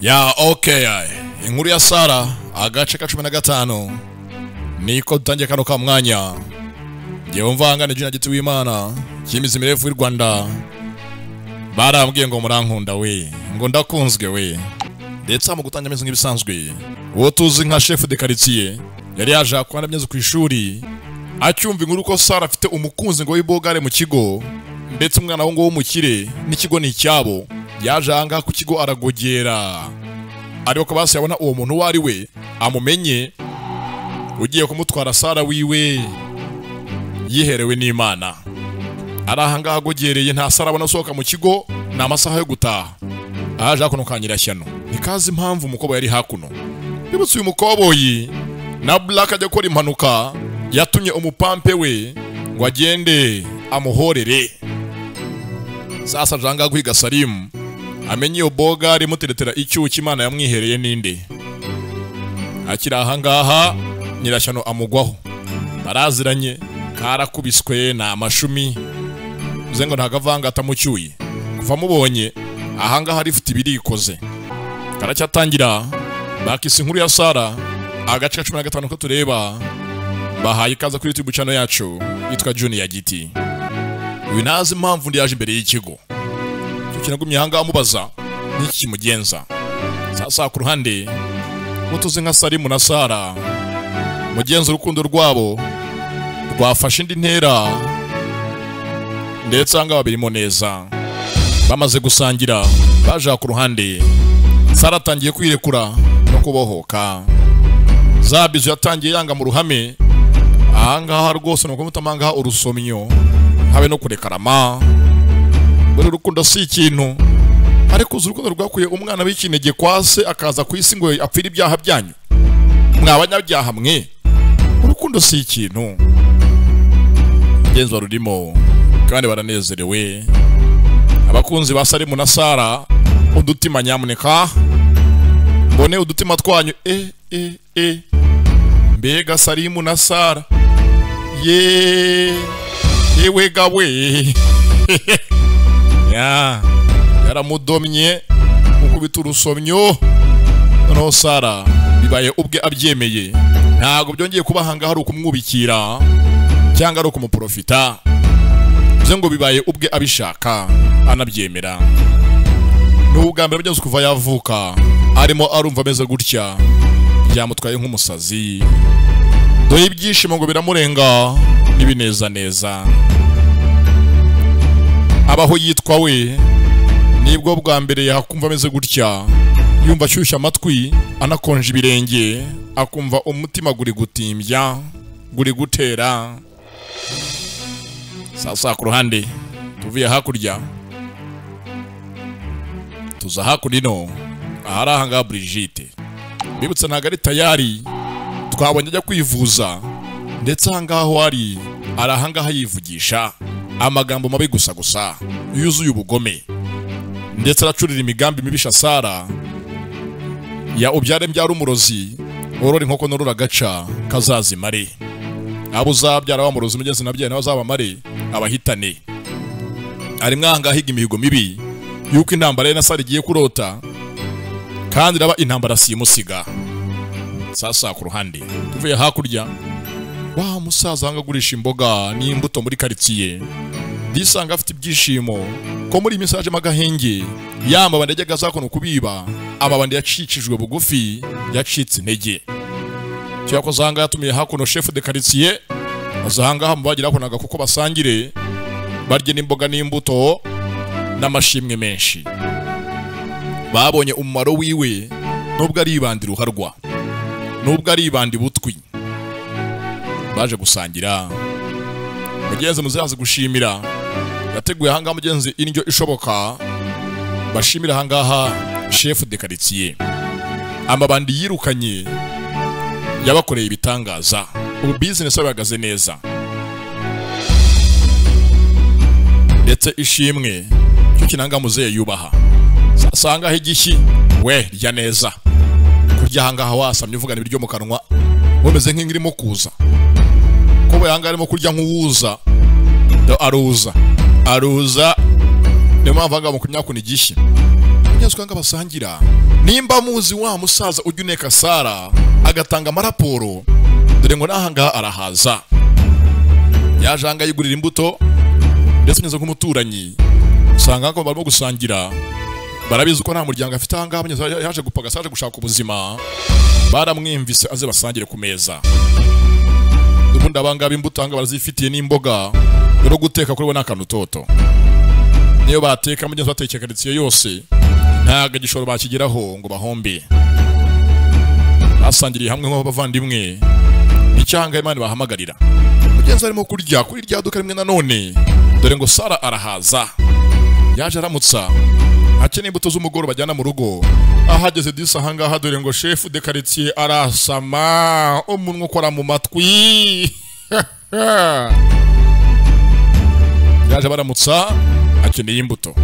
Ya okay, inkuru ya Sara agace ka 15 niko dutangiye kano ka mwanya. Ngewe mvangane Junior Giti w'Imana cyimizi mirefu y'u Rwanda. Barambwiye ngo murankunda we, ngo ndakunzwe we. Ndetse mu gutangira ameze nk'ibisanzwe. Uwo tuzi nka chef de quartier yari yaje kwana myezi ku ishuri acyumva inkuru ko Sara afite umukunzi ngo w'ibogare mu kigo, ndetse umwana wo ngo w'umukire n'ikigo ni icyabo. Yaje anga ku kigo aragogera, ariko basi yabona uwo muntu wari we amumenye ugiye kumutwara Sara wiwe yiherewe n'Imana. Arahanga agogereye nta Sara abona sohoka mu kigo, na amasaha yo gutaha. Aje hakuno kanyira shyano nikazi impamvu umukobwa yari hakuno. Bibutse uyu mukoboyi na Black ajya gukora impanuka yatumye umupampe we ngo agende amuhorere. Sasa janga guhiga Salimu amenye iyo boga rimuteretera icyuki Imana yamwihereye ninde. Akira ahangaha nyirashyano amugwaho, baraziranye karakubiswe na amashumi uze ngo ntagavanga atamucyuye. Kuva mubonye ahangaha rifite ibirikoze karacyatangira. Bakisi inkuru ya Sara agace ka 15 ko tureba. Bahaye ikaze kuri YouTube channel yacu yitwa Junior Giti. Uyu ntazi impamvu ndi yaje imbere y'ikigo. Cyo kinagumye ahangaha amubaza n'iki kimugenza. Sasa ku ruhande mutuze nka Salimu na Sara, mugenza urukundo rwabo rwafashe indi ntera, ndetse anga babirimo neza. Bamaze gusangira baje ku ruhande, Sara atangiye kwirekura no kubohoka. Zabizu yatangiye yanga mu ruhame. Ahangaha rwose nuko mutamanga urusomyo habe no kurekarama. Buri rukundo si ikintu, ariko urukundo rwakuye umwana w'ikinege kwase akaza ku isi ngo apfire ibyaha byanyu mwabanyabyaha mwe. Urukundo si ikintu, genzo rurimo kandi baranezerewe. Abakunzi ba Salimu na Sara, udutima nyamuneka mbone udutima twanyu. Mbega Salimu na Sara ye yewe gawe ya yaramudomye ukubita urusomyo. Noneho Sara bibaye ubwe abyemeye, ntago byongeye kubahanga hari ukumwubikira cyangwa ari ukumuprofita, bivuze ngo bibaye ubwe abishaka anabyemera. N'ubwa mbere byose kuva yavuka arimo arumva ameze gutya, byamutwaye nk'umusazi. Dore ibyishimo ngo biramurenga n'ibineza neza. Abaho yitwa we nibwo bwa mbere yakumva ameze gutya, yumva ashyushya amatwi anakonje ibirenge, akumva umutima guri gutimbya guri gutera. Sasa ku ruhande tuvuye hakurya tuza hakurino ahari ahanga Brigitte. Bibutse ntago ari tayari, twabonye ajya kwivuza, ndetse ahangaho ari ahangaha yivugisha amagambo mabi gusa gusa yuzuye ubugome, ndetse aracurira imigambi mibisha Sara ya ubyare mbyara umurozi orora inkoko norora gaca kazazimare, abo uzabyara wa murozi mugeze nabyaye nawe azabamare abahitane. Ari mwangaha higa imihigo mibi yuko intambara ye na Sara igiye kurota, kandi raba intambara simusiga. Sasa ku ruhande tuvuye hakurya, wa musaza hanga gurisha imboga n'imbuto muri quartier disanga afite ibyishimo ko muri message magahenge yamba bandege gazakono kubiba amabandi yacikijwe bugufi yacitse intege. Cyo yakoze hanga yatumiye hakuno chef de quartier azahanga hamubagira hakunaga kuko basangire barye n'imboga n'imbuto n'amashimwe menshi. Babonye umumaro wiwe nubwo ari ibandi ruharwa, nubwo ari ibandi butwi. Baje gusangira. Mugenzi muzaza gushimira yateguye ahangaha mugenzi indyo ishoboka bashimira ahangaha chef de quartier. Amabandi yirukanye yabakoreye ibitangaza, ubu business bahagaze neza, ndetse ishimwe cyo kinanga muzeye yubaha. Sasanga higishyi we rya neza kurya ahangaha wasamye uvugana ibiryo mu kanwa wemeze nk'ingirimo kuza ko yanga arimo kurya nk'uwuza aruza aruza. Niyo mpamvu anga mu kunyakuna igishyi Mugenzi wanga basangira nimba muzi wa musaza ujya uneka Sara agatanga amaraporo, dore ngo nahanga arahaza. Yaje anga yigurira imbuto ndetse neza nk'umuturanyi usanga ko barimo gusangira, barabizi ko nta muryango afite ahanga, yaje gupaga saje gushaka ubuzima, baramwimvise aze basangire ku meza. Ubundi abangaba imbuto anga barazifitiye n'imboga rero guteka kuri bo n'akantu toto. Niyo bateka mugenzi batekeka karitsiye yose ntago igishoro bakigeraho ngo bahombe. Basangiriye hamwe nk'abavandimwe icyanga Imana bahamagarira. Mugenzi arimo kurya kuri rya duka rimwe nanone, dore ngo Sara arahaza. Yaje aramutsa akeneye imbuto z'umugoroba bajyana mu rugo. Ahageze disa ahangaha dore ngo chef de quartier arasama umunwa ukora mu matwi. Yaje baramutsa akeneye imbuto.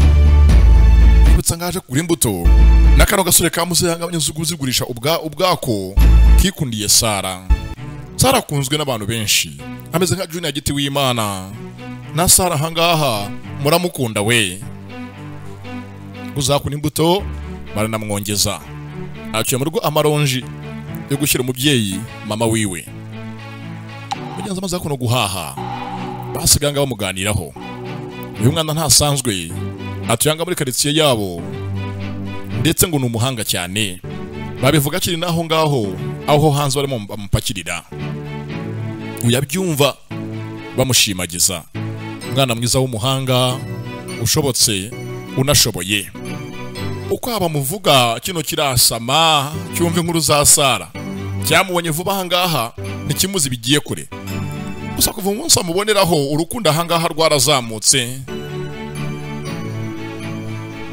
Ibutsa ngaje kugura imbuto nakano gasore kamuze hanga abanyazuguzigurisha ubwako kikundiye Sara. Sara akunzwe n'abantu benshi, ameze nka Junior Giti w'Imana. Na Sara ahangaha muramukunda we. Uzakuna imbuto baranamwongeza. Aciye mu rugo amaronji yo gushyira umubyeyi mama wiwe. Mugenzi amaze kuno guhaha basiganga bamuganiraho. Uyu mwana ntasanzwe atuyanga muri quartier yabo ndetse ngo ni umuhanga cyane. Babivuga kiri naho ngaho aho hanze barimo bamupakirira. Uyabyumva bamushimagiza. Umwana mwiza w'umuhanga ushobotse unashoboye. Uko abamuvuga kino kirasama cyumva inkuru za Sara cyamubonye vuba ahangaha ntikimuzi bigiye kure. Gusa kuva umunsi amuboneraho urukundo ahangaha rwarazamutse.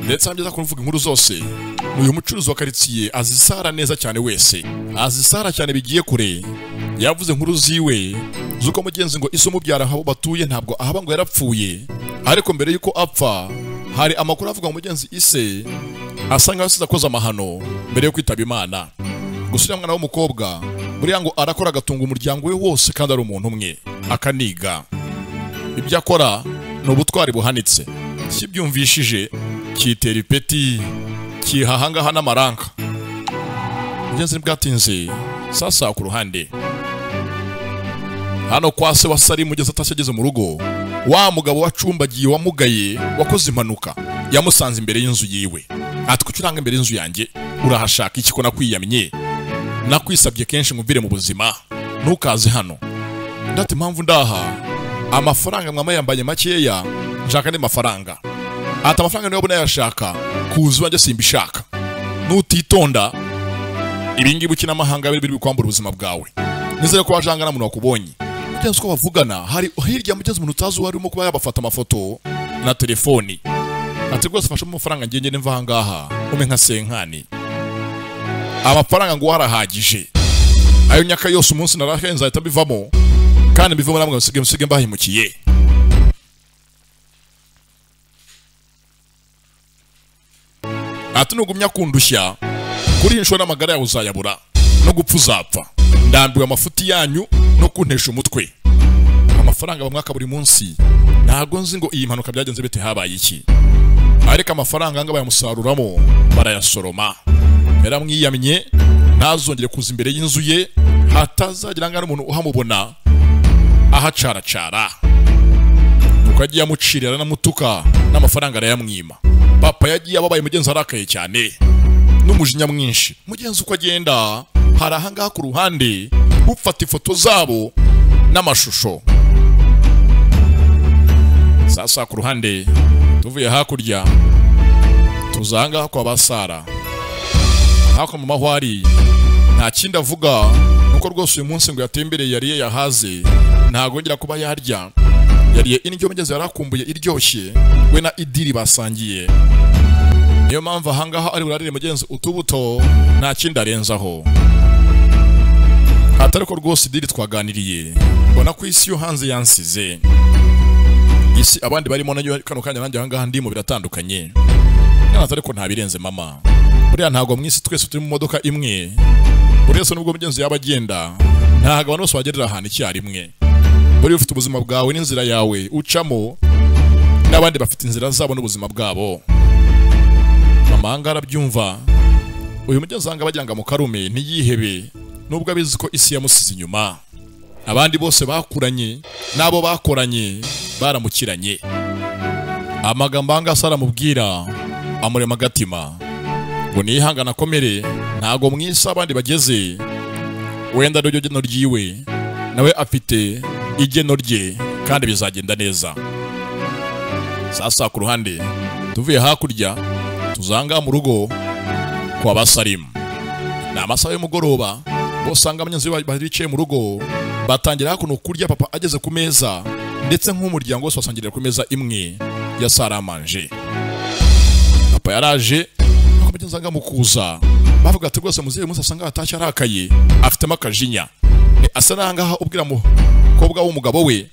Ndetse amugeza kuvuga inkuru zose. Uyu mucuruzi wa quartier azi Sara neza cyane wese, azi Sara cyane bigiye kure. Yavuze inkuru ziwe zuko mugenzi ngo iso mubyara aho batuye ntabwo ahaba ngo yarapfuye, ariko mbere yuko apfa hari amakuru avuga mugenzi ise asanga yasize akoze amahano mbere yo kwitaba Imana. Gusa uriya mwana w'umukobwa buriya ngo arakora agatunga umuryango we wose kandi ari umuntu umwe akaniga. Ibyo akora ni ubutwari buhanitse. Kibyumvishije kitera ipeti kihahangaha n'amaranka. Mugenzi bwatinze sasa ku ruhande hano kwa se wa Sari mugeze atashye mu rugo, wa mugabo wacumbagiye wamugaye wakoze impanuka yamusanze imbere y'inzu yiwe. Ati kuki uranga imbere y'inzu yanjye urahashaka iki ko nakwiyamye nakwisabye kenshi nguvire mu buzima ntukaze hano. Ndati impamvu ndaha amafaranga mwama yambaye makeya nshaka ndi mafaranga. Ati amafaranga niyo abona yashaka kuzu wanjye simbishaka. Nutitonda ibingibi ukina amahanga biri bikwambura ubuzima bwawe. Nizere ko wajanga namuntu wakubonye. Mugenzi ko bavugana hari hirya mugenzi umuntu utazi wari urimo kuba yabafata amafoto na telefoni. Ati rwose fasha amafaranga ngiye ngende mva ahangaha ume nka senkani. Amafaranga ngo warahagije. Ayo nyaka yose umunsi narahenze ahita bivamo kandi bivamo namwe musige mbahimukiye. Ati nugumya kundushya kuri inshuro n'amagara yawe uzayabura no gupfa uzapfa. Ndambiwe amafuti yanyu no kuntesha umutwe. Amafaranga bamwaka buri munsi ntago nzi ngo iyi mpanuka byagenze bite habaye iki. Ariko amafaranga anga bayamusaruramo barayasoroma. Yaramwiyamye ntazongere kuza imbere y'inzu ye hatazagira ngo umuntu uhamubona ahacaracara. Nuko yagiye amucirira aranamutuka n'amafaranga arayamwima. Papa yagiye ababaye mugenzi arakaye cyane n'umujinya mwinshi. Mugenzi uko agenda hari ahangaha ku ruhande ufata ifoto zabo n'amashusho. Sasa ku ruhande tuvuye hakurya tuzanga kwa basara hako mu mahwari nta kindi avuga nuko rwose uyu munsi ngo yatembereye yariye yahaze ntago ngira kuba yarya. Yariye indyo mugeze yarakumbuye iryoshye we na idiri basangiye. Niyo mpamvu ahangaha ari burarire mugenzi utubuto nta kindi arenzaho. Atari ko rwose idiri twaganiriye mbona ko isi yo hanze yansize. Isi abandi barimo nayo kano kanya nanjye ahangaha ndimo biratandukanye. Atari ko ntabirenze mama. Buriya ntago mwisi twese turi mu modoka imwe. Buriya se nubwo mugenzi yaba agenda ntago abantu bose bagerera ahantu icyarimwe. Buri ufite ubuzima bwawe n'inzira yawe ucamo n'abandi bafite inzira zabo n'ubuzima bwabo. Mama Mama anga arabyumva. Uyu mugenzi anga bajyanga mu karume ntiyihebe nubwo abizi ko isi yamusize inyuma. Abandi bose bakuranye nabo bakoranye baramukiranye. Amagambo anga Sara mubwira amurema agatima ngo nihangana komere ntago mwisa abandi bageze wenda ryo geno ryiwe nawe afite igeno rye kandi bizagenda neza. Sasa ku ruhande tuvuye hakurya tuzanga mu rugo kwa Basarimu. Na amasaha y'umugoroba bosanga abanyenzi baricaye mu rugo batangira hakuno kurya papa ageze ku meza ndetse nk'umuryango wose wasangirira ku meza imwe ya Saramanje. Papa yaraje akomeza anga mukuza bavuga ati rwose muzehe musa asanga atashye arakaye afitemo akajinya. Asa nangaha ubwira mu kobwa w'umugabo we.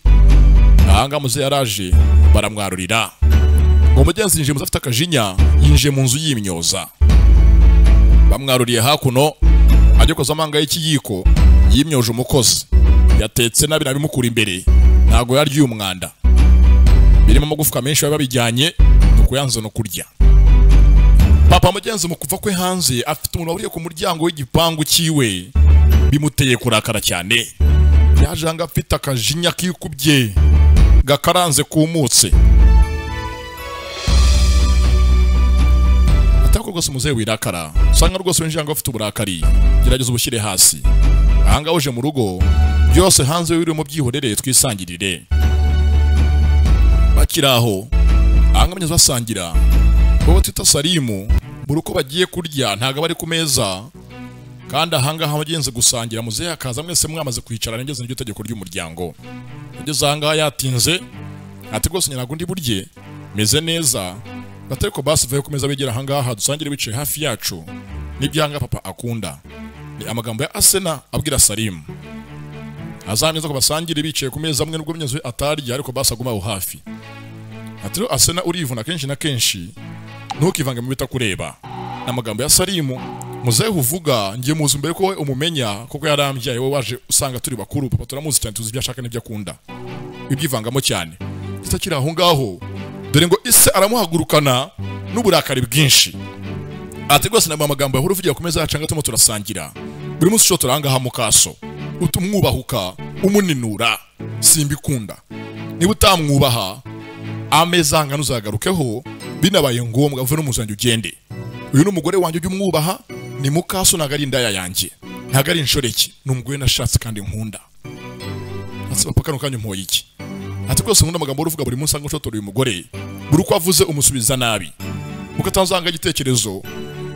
Ahanga muzehe yaraje baramwarurira ngo mugenzi yinjiye muze afite akajinya yinjiye mu nzu yimyoza. Bamwaruriye hakuno ajye koza amanga y'ikiyiko yimyoje umukozi yatetse nabi nabimukura imbere ntago yaryo umwanda birimo amagufwa menshi babijyanye nuko yanze no kurya. Papa mugenzi mu kuva kwe hanze afite umuntu waburiye ku muryango w'igipangu cyiwe bimuteye kurakara cyane. Yaje anga afite akajinya kikubye gakaranze kumutse. Atako rwose muzehe wirakara usanga rwose winjira ngo afite uburakari gerageza ubushyire hasi. Ahanga uje mu rugo byose hanze wiri mu byihorere twisangirire. Bakiraho ahanga mugenzi basangira bo twita Salimu buri uko bagiye kurya ntago bari ku meza kandi ahanga abagenzi gusangira muzehe akaza mwese mwamaze kwicara ngeze n'iryo tegeko ry'umuryango. Ngeze ahanga yatinze ati rwose nyirago ndi burye meze neza batariko basivuye ku meza begera ahanga dusangire bicaye hafi yacu nibyanga papa akunda. Ni amagambo ya Asena abwira Salimu azameza ko basangire bicaye ku meza amwe nubwo myenzi atarya ariko basaguma aho hafi. Ati rero Asena urivuna kenshi na kenshi ntukivange mu bitakureba. Amagambo ya Salimu muzehe uvuga ngiye muzi mbere ko umumenya kuko yarambyaye wowe waje usanga turi bakuru papa turamuzi cyane tuzi ibyo ashaka n'ibyo akunda ibyivangamo cyane. Kitakiri aho ngaho dore ngo ise aramuhagurukana n'uburakari bwinshi. Ati rwose nabwo amagambo yahora uvugira ku meza yacu gatuma turasangira buri munsi cyo turangaha mukaso utumwubahuka umuninura simbikunda niba utamwubaha ameza angana uzagarukeho binabaye ngombwa uve no muzanjye ugende. Uyu n'umugore wanjye ujye umwubaha ni mukaso ntago ari indaya yanjye ntago ari inshoreke ni umugore nashatse kandi nkunda. Ati papa kano kanya mpoye iki? Ati rwose nkunda amagambo uruvuga buri munsi angushotora uyu mugore buri uko avuze umusubiza nabi ukatanzanga igitekerezo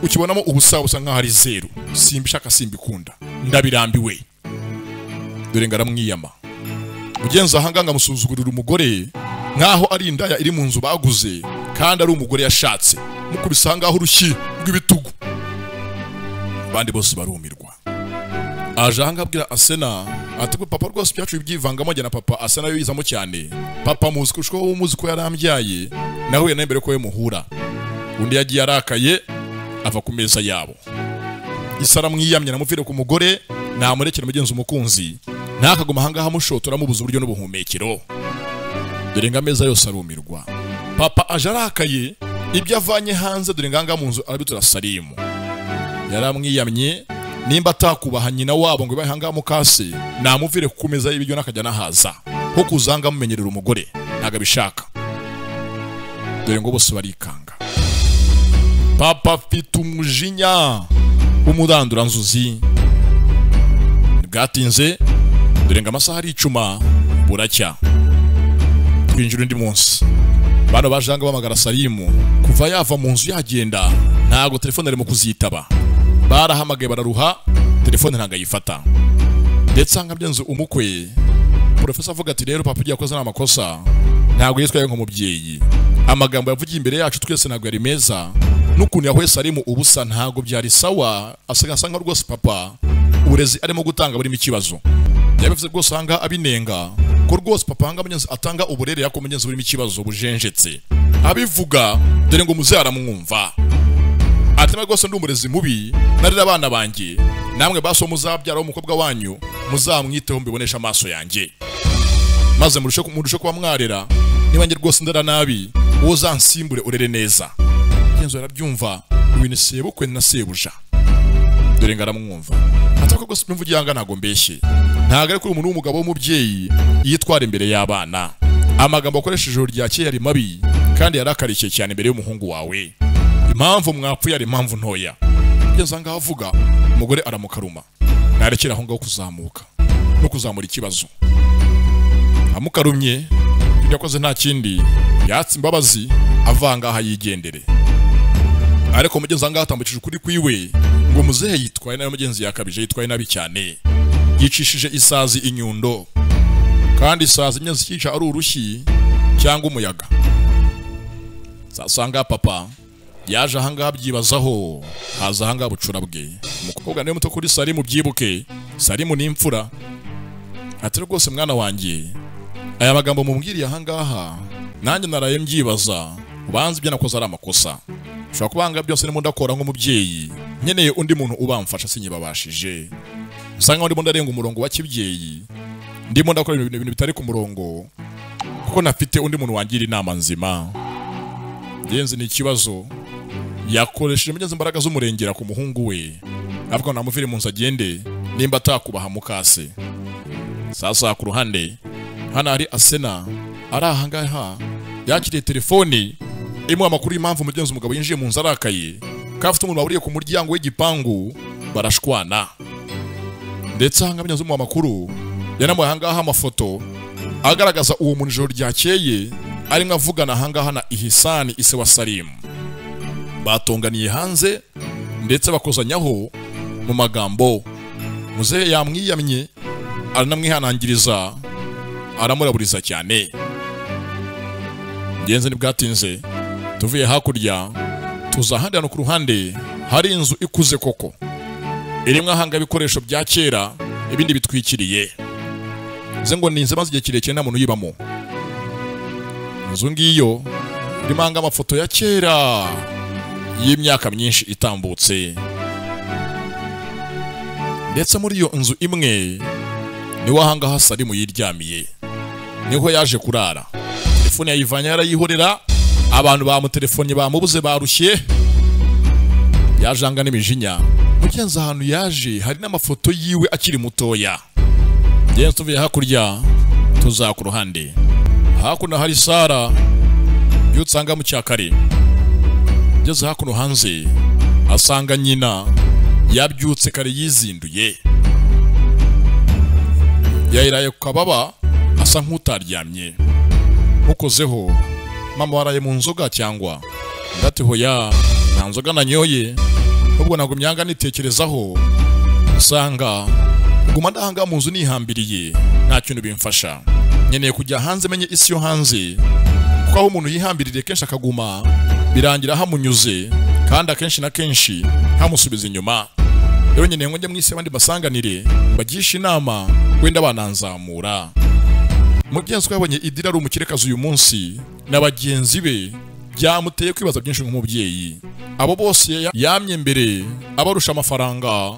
ukibonamo ubusa busa nkaho ari zero simbishaka simbikunda ndabirambiwe. Dore ngaramwiyama mugenzi ahanga ngamusuzugurira umugore nkaho ari indaya iri mu nzu baguze kandi ari umugore yashatse mukubisa ngaho urushyi rw'ibitugu. Abandi bose barumirwa. Aje ahanga abwira Asena ati papa rwose byacu ibyivangamo njye na papa Asena yizamo cyane papa muzi kushko umuzi ko yarambyaye nawe na mbere ko we muhura. Undi yagiye arakaye ava ku meza yabo. Isara mwiyamye namuvire ku mugore namurekera mugenzi umukunzi ntakaguma ahanga hamushotora mubuza uburyo n'ubuhumekero. Dore nga meza yose arumirwa. Papa aje arakaye ibyo avanye hanze dore nganga mu nzu arabitura Salimu. Yaramwiyamye nimba atakubaha nyina wabo ngo ibaye mukase namuvire ku meza y'ibiryo nakajya nahaza ko kuzanga mumenyerera umugore ntago abishaka. Dore ngo bose barikanga. Papa afite umujinya umurandura nzuzi. Bwatinze dore ngo amasaha ari 10 buracya. Twinjira undi munsi. Bano bajanga bamagara Salimu kuva yava mu nzu yagenda ntago telefone arimo kuzitaba. Barahamagaye bararuha telefone ntago ayifata. Ndetse anga byenze umukwe professor avuga ati rero papa ugiye akoze amakosa ntago yitwaye nk'umubyeyi. Amagambo yavugiye imbere yacu twese ntago yari meza n'ukuntu yahuye Salimu ubusa ntago byari sawa asaga asanga rwose papa uburezi arimo gutanga burimo ikibazo. Yabivuze rwose anga abinenga ko rwose papa anga munyenzi atanga uburere yako munyenzi burimo ikibazo bujenjetse. Abivuga dore ngo muze aramwumva. Ati rwose ndi umurezi mubi narira abana banjye namwe baso muzabyara umukobwa wanyu muzamwiteho mbibonesha amaso yanjye maze murushe kuba mwarera niba nge rwose ndara nabi uwo uzansimbure urere neza. Mugenzi arabyumva uyu ni sebukwe na sebuja dore ngaramwumva atako gose imvugiye anga ntago mbeshye ntago ari kuri umuntu w'umugabo w'umubyeyi yitwara imbere y'abana amagambo akoresheje ijoro ryakeye yari mabi kandi yarakarikiye cyane imbere y'umuhungu wawe impamvu mwapfuye ari impamvu ntoya mugenzi ngaho avuga umugore aramukaruma narekera aho ngaho kuzamuka no kuzamura ikibazo amukarumye yakoze nta kindi yatse imbabazi avanga aha yigendere ariko mugenzi ngaho atambukije ukuri kwiwe ngo muzehe yitwaye nayo mugenzi yakabije yitwaye nabi cyane yicishije isazi inyundo kandi isazi nyenzi cyica ari urushyi cyangwa umuyaga sasanga papa yaje ahangaha byibazaho haza ahangaha bucura bwe umukobwa niwe muto kuri Salimu byibuke Salimu ni imfura ati rwose mwana wanjye aya magambo mumbwiriye ahangaha nanjye naraye mbyibaza ubanza ibyo nakoze ari amakosa ushobora kubanga byose ndimo ndakora nk'umubyeyi nkeneye undi muntu ubamfasha sinyibabashije usanga ndimo ndarenga umurongo wa kibyeyi ndimo ndakora ibintu bitari ku murongo kuko nafite undi muntu wangira inama nzima ngenzi ni ikibazo yakoresheje mugenzi imbaraga z'umurengera ku muhungu we avuga namuvire mu nzu agende nimba atakubaha mukase sasa ku ruhande hano hari Asena ari ahangaha yakiriye telefoni imuha amakuru y'impamvu mugenzi umugabo yinjiye mu nzu arakaye ko afite umuntu waburiye ku muryango w'igipangu barashwana ndetse ahangaha mugenzi umuha amakuru yanamuhaye ahangaha amafoto agaragaza uwo muntu ijoro ryakeye arimo avugana ahangaha na Ihisani ise wa Salimu batonganiye hanze ndetse bakozanyaho mu magambo muzehe yamwiyamye aranamwihanangiriza aramuraburiza cyane ngenzi ntibwatinze tuvuye hakurya tuza ahandi hano ku ruhande hari inzu ikuze koko irimo ahanga ibikoresho bya kera ibindi bitwikiriye nze ngo ni inzu imaze igihe kirekire nta muntu uyibamo inzu ngiyo irimo ahanga amafoto ya kera y'imyaka myinshi itambutse ndetse muri iyo nzu imwe niho ahangaha Salimu yiryamiye niho yaje kurara telefone yayivanye yarayihorera abantu bamutelefone bamubuze barushye yajanga n'imijinya mugenzi ahantu yaje hari n'amafoto yiwe akiri mutoya ngenzi tuvuye hakurya tuza ku ruhande hakuno hari Sara byutsanga mu cyakare ngeze hakuno hanze asanga nyina yabyutse kare yizinduye yayiraye ku kababa asa nk'utaryamye mukozeho mama waraye mu nzoga cyangwa ndati hoya nta nzoga nanyoye ubwo nagumyanga nitekerezaho usanga guma ndahanga mu nzu nihambiriye nta kintu bimfasha nkeneye kujya hanze menye isi yo hanze kuko aho umuntu yihambiririye kenshi akaguma birangira hamunyuze kandi akenshi na kenshi hamusubiza inyuma rero nkeneye ngo njye mu isi abandi basanganire bagishe inama wenda bananzamura mugenzi yabonye Idira ari umukirekazi uyu munsi na bagenzi be byamuteye kwibaza byinshi nk'umubyeyi abo bose yamye mbere abarusha amafaranga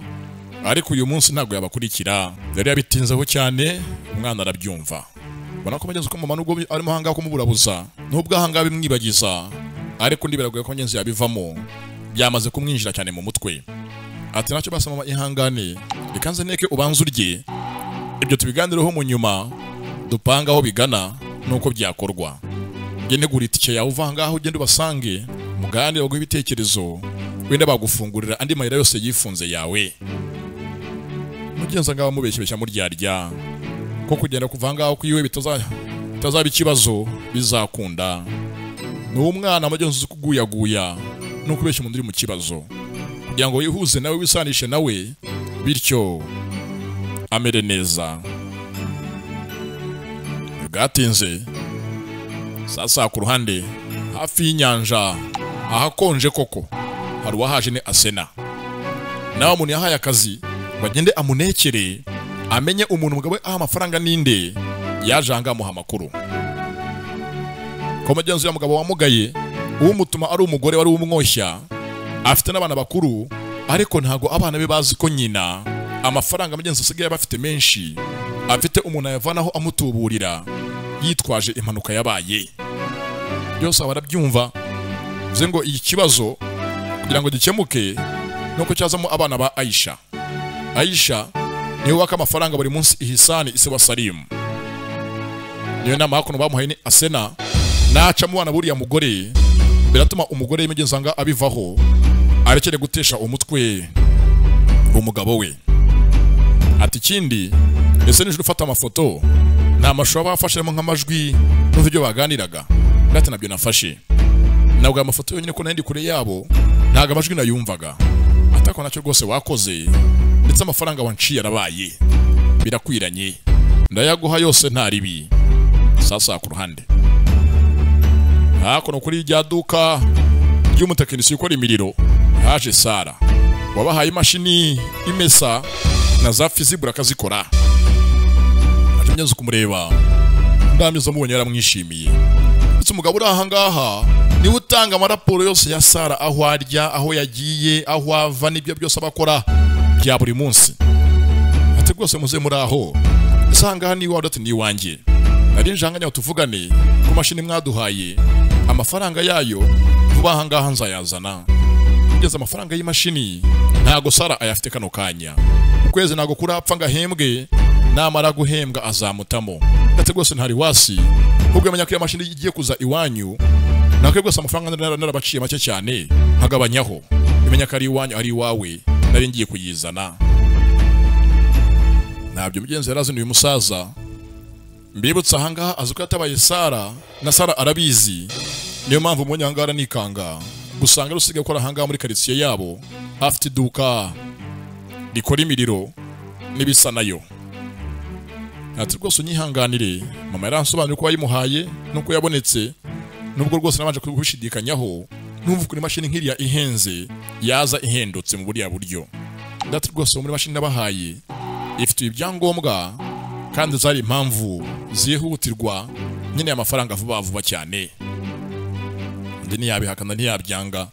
ariko uyu munsi ntabwo yabakurikira yari yabitinzeho cyane umwana arabyumva ubona ko mugenzi ko mama nubwo arimo ahangaha kumuburabuza nubwo ahangaha bimwibagiza ariko ndi biragoye ko mugenzi yabivamo byamaze kumwinjira cyane mu mutwe ati nacyo basa mama ihangane reka nze neke ubanze urye ibyo tubiganireho mu nyuma dupanga aho bigana nuko byakorwa njye ntegura itike yawe uva ahangaha ugende ubasange muganire baguhe ibitekerezo wenda bagufungurira andi mayira yose yifunze yawe mugenzi ngaho mubeshyeshya muryarya ko kugenda kuva ahangaha kwiwe bitazaba ikibazo bizakunda ni umwana mugenzi uzi kuguyaguya no kubeshya umuntu uri mu kibazo kugira ngo wihuze nawe wisanishe nawe bityo amere neza bwatinze sasa ku ruhande hafi y'inyanja ahakonje koko hari uwahaje ni Asena nawe umuntu yahaye akazi bagende amunekere amenye umuntu mugabo we aha amafaranga ninde yaje ahangaha amuha amakuru ko mugenzi wa mugabo wamugaye uwumutuma ari umugore wari umwoshya afite n'abana bakuru ariko ntago abana be bazi ko nyina amafaranga mugenzi asigaye bafite menshi afite umuntu ayavanaho amutuburira yitwaje impanuka yabaye byose aba arabyumva Bivuze ngo iki kibazo kugira ngo gikemuke nuko cyazamo abana ba Aisha. Aisha niwe waka amafaranga buri munsi Ihisani ise wa Salimu. Niyo nama hakuno bamuhaye ni Asena naca mu bana buriya mugore biratuma umugore yimugenzanga abivaho arekere gutesha umutwe umugabo we. Ati ikindi ese nijoro ufata amafoto nta mashusho bafashemo nk'amajwi n'uburyo baganiraga ndetse nabyo nafashe nabwo amafoto yonyine ko nandi kure yabo ntago amajwi nayumvaga atako nacyo rwose wakoze ndetse amafaranga wanciye arabaye birakwiranye ndayaguha yose nta ribi. Sasa ku ruhande hakuno kuri rya duka ry'umutekinisiye ukora imiriro haje Sara wabahaye imashini imesa na za fizibura akazikora. Atumyenze kumureba ndamyiza mubonye yaramwishimiye. Ndetse umugabo uri aha ngaha niwe utanga amaraporo yose ya Sara, aho arya, aho yagiye, aho ava n'ibyo byose abakora bya buri munsi. Ati rwose muze muri aho isanga ni iwawe ati ni iwanjye nari njanganya tuvugane ku mashini mwaduhaye amafaranga yayo vuba aha ngaha nzayazana. Kugeza amafaranga y'imashini ntago Sara ayafite kano kanya, ukwezi ntago kurapfa ngahembwe, namara guhembwa azamutamo. Ndetse rwose ntari wasi ubwo menya ko iyo mashini igiye kuza iwanyu nakwe rwose amafaranga narabaciye make cyane nkagabanyaho imenya ko ari iwanyu ari iwawe nari ngiye kuyizana. Ntabyo mugenzi yarazinuye umusaza. Mbibutsa aha ngaha azi ko yatabaye Sara na Sara arabizi, niyo mpamvu umunye aha ngaha anikanga gusanga rusigaye gukora aha ngaha muri quartier yabo afite iduka rikora imiriro n'ibisa nayo. Ati rwose unyihanganire mama yaransobanuriye ko wayimuhaye nuko yabonetse nubwo rwose nabanje kubishidikanyaho numva kuri mashini nkiriya ihenze yaza ihendutse mu buriya buryo. Ndati rwose muri mashini nabahaye ifite ibyangombwa kandi zari impamvu zihutirwa nyine amafaranga vuba vuba cyane. Ndi ntiyabihakana ntiyabyanga.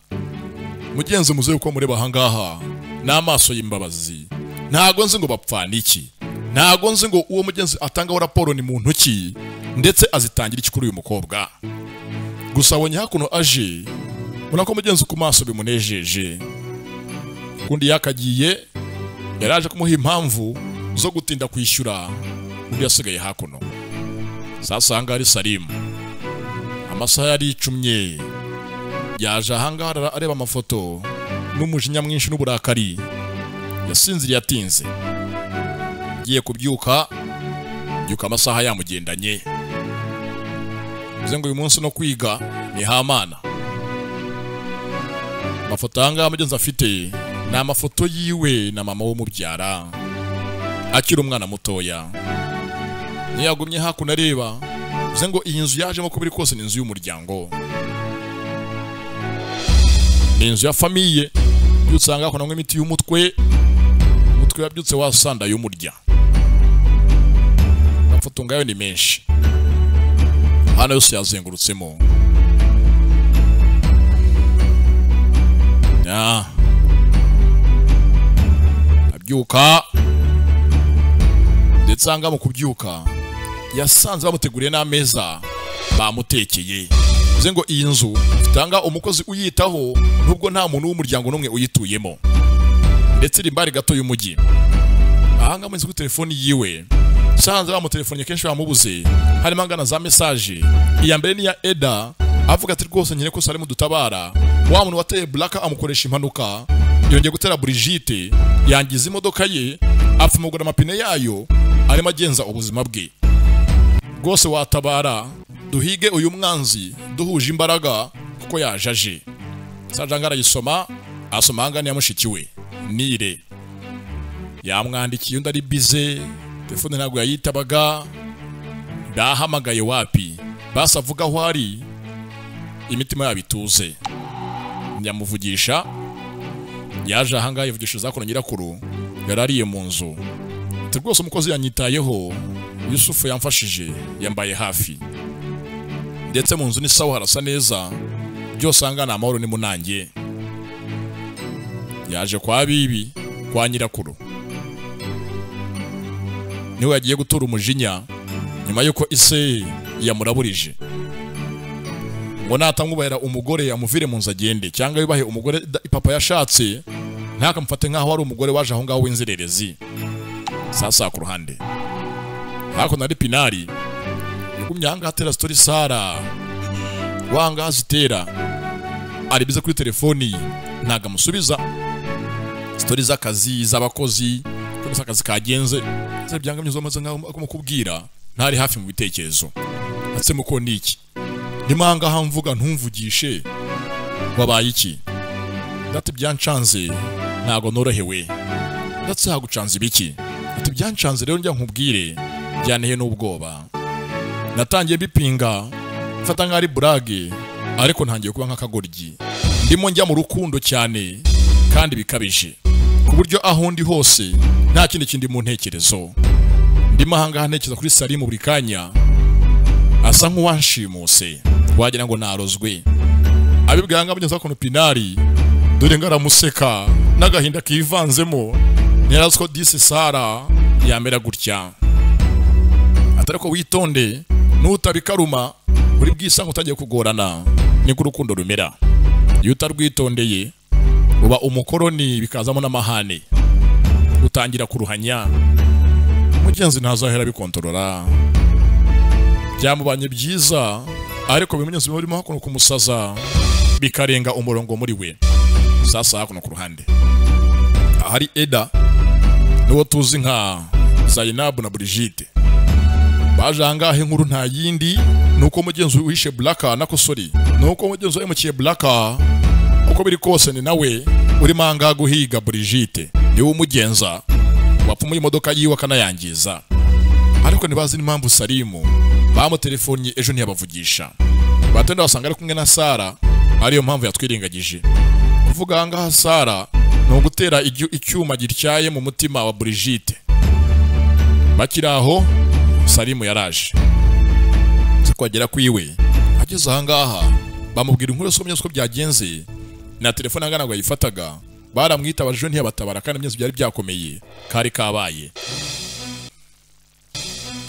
Mugenzi muze uko mureba aha ngaha n'amaso y'imbabazi ntago nzi ngo bapfana iki, ntago nzi ngo uwo mugenzi atangaho raporo ni muntu ki ndetse azitangira iki kuri uyu mukobwa. Gusa abonye hakuno aje ubona ko mugenzi ku maso bimunejeje. Kundi yakagiye yaraje kumuha impamvu zo gutinda kwishyura undi yasigaye hakuno. Sasa ari Salimu amasaha yari icumye yaje ahangaha areba amafoto n'umujinya mwinshi n'uburakari. Yasinziriye atinze agiye kubyuka byuka amasaha yamugendanye. Bivuze ngo uyu munsi no kwiga ni hamana. Amafoto ahangaha mugenzi afite ni amafoto yiwe na mama w'umubyara akiri umwana mutoya. Ntiyagumye hakuno areba, bivuze ngo iyi nzu yajemo ko biri kose ni inzu y'umuryango, ni inzu ya famiye. Byutse ahangaha hakuno imiti y'umutwe, umutwe yabyutse wasanda y'umurya. Amafoto ngayo ni menshi hano yose yazengurutsemo. Abyuka ndetse anga mu kubyuka yasanze bamuteguriye n'ameza bamutekeye. Bivuze ngo iyi nzu itanga umukozi uyitaho nubwo nta muntu w'umuryango n'umwe uyituyemo, ndetse iri mbari gato y'umujyi. Ahanga mu kuri telefoni yiwe sanze bamutelefoniye kenshi bamubuze, harimo angana za message. Iya mbere ni ya Eda avuga ati rwose nyine ko Salimu dutabara wa muntu wateye Black amukoresha impanuka, yongeye gutera Brigitte yangiza imodoka ye apfumugura amapine yayo arimo agenza ubuzima bwe. Rwose watabara duhige uyu mwanzi duhuje imbaraga kuko yajaje. Sajanga arayisoma asoma angana ya mushiki we Nire yamwandikiye undi ari bize telefone ntabwo yayitabaga ndahamagaye wapi basi avuga aho ari imitima yabituze. Nyamuvugisha yaje aha ngaha yivugisha zakono nyirakuru yarariye mu nzu. Ati rwose umukozi yanyitayeho Yusufu yamfashije yambaye hafi ndetse mu nzu ni sawa harasa neza byose angana amahoro ni munange. Yaje kwa bibi kwa nyirakuru niwe yagiye gutura umujinya nyuma yuko ise yamuraburije. Ngo natamwubahira umugore amuvire mu nzu agende, cyangwa yubahe umugore papa yashatse, ntakamufate nkaho ari umugore waje aho ngaho w'inzererezi. Sasa ku ruhande hakuno ari Pinari yagumye ahangaha atera story Sara wanga azitera ari bize kuri telefoni ntago amusubiza. Story z'akazi z'abakozi kuko akazi kagenze se byangamye zo maze nkaho kumukubwira ntari hafi mu bitekerezo. Atse muko niki ndimo ahangaha mvuga ntumvugishe wabaye iki? Ndati byancanze ntago norohewe. Ndetse hagucanze ibiki? Ati byancanze rero njya nkubwire byanteye n'ubwoba. Natangiye bipinga mfata nk'ari burage, ariko ntangiye kuba nk'akagoryi. Ndimo njya mu rukundo cyane kandi bikabije, ku buryo aho ndi hose nta kindi kindi mu ntekerezo. Ndimo ahangaha ntekereza kuri Salimu buri kanya, asa nk'uwanshimuse wagira ngo narozwe. Abibwira nga mugenzi wakono Pinari dore ngaramuseka n'agahinda kivanzemo, ntiyazi ko disi Sara yamera gutya. Atari ko witonde nutabikaruma uri bwisanga utagiye kugorana, niko urukundo rumera. Iyo utarwitondeye uba umukoroni bikazamo n'amahane, utangira kuruhanya. Mugenzi ntazahera bikontorora. Byamubanye byiza ariko bimugenzi birimo hakuno kumusaza bikarenga umurongo muri we. Sasa hakuno ku ruhande ahari Eda nuwo tuzi nka Zainabu na Brigitte baje ahangaha. Inkuru nta yindi nuko mugenzi wishe Blaka nako sorry nuko mugenzi wamukiye Blaka, uko biri kose ni nawe uri manga guhiga Brigitte, niwe umugenza wapfumuye imodoka yiwe akanayangiza. Ariko ntibazi n'impamvu Salimu bamutelefonnye ejo ntiyabavugisha. Batenda basanga ari kumwe na Sara, ariyo mpamvu yatwirengagije. Kuvuga ahangaha Sara ni ugutera icyuma gityaye mu mutima wa Brigitte. Bakiri aho Salimu yaraje kwagera kwiwe, ageze ahangaha bamubwira inkuru yose uko byagenze, na telefone angana ngo yayifataga. Baramwitabaje ntiyabatabara kandi imyezi byari byakomeye kari kabaye